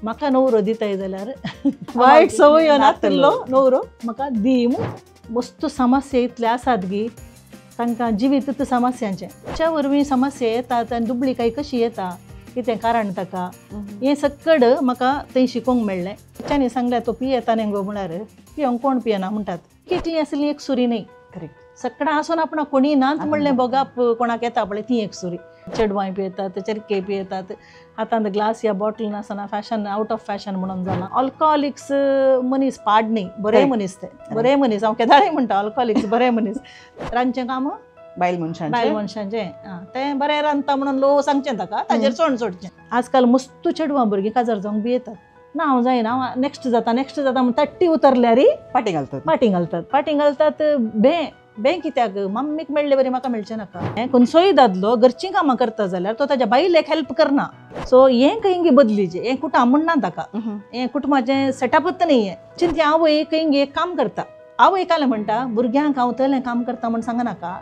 म्हाका नवरो दिताय जाल्यार वायट संवय नातिल्लो नवरो म्हाका दी. मस्त समस्या इतले आसात की तांकां जिवीत समस्यांचें त्या वरवीं समस्या येतात आनी दुबळी कशी येता कितें कारण ताका हें सक्कड म्हाका थंय शिकोवंक मेळ्ळें. तिच्यांनी सांगलें तो पियेता न्ही गो म्हळ्यार पियोंक कोण पियेना म्हणटात. कितली आसली एक सुरी न्ही, सगळें आसून आपणा कोणी नात म्हणलें भोगप कोणाक येता पळय ती एक सुरी. चेडवांय पियेतात, चेरके पियेतात, हातांत ग्लास या बॉटल नासतना फॅशन आउट ऑफ फॅशन म्हणून जालां. अल्कोहोलिक्स मनीस पाड न्ही, बरे मनीस ते, बरे मनीस. हांव केदारय म्हणटा अल्कोहोलिक्स बरे मनीस. रांदचें काम बायल मनशांचें, बायल मनशांचें तें बरें रांदता म्हणून लोक सांगचें ताका, ताजेर चोण सोडचें. आजकाल मस्त चेडवां भुरगीं काजार जावंक भियेतात. ना हांव जायना, हांव नेक्स्ट जाता नेक्स्ट जाता म्हण तट्टी उतरल्यार पाटी घालतात, पाटी घालतात, पाटी घालतात. भे भे कित्याक मम्मीक मेळ्ळे बरी म्हाका मेळचें नाका. हें खंयचोय दादलो घरचीं कामां करता जाल्यार तो ताज्या बायलेक हेल्प करना. सो हें खंय बदलीचें, हें कुटां म्हणना ताका, हें कुटुंबाचें सेटअपच न्ही. हें चिंतलें आवय खंय एक काम करता, आवय कालें म्हणटा भुरग्यांक हांव तलें काम करता म्हण सांगनाका,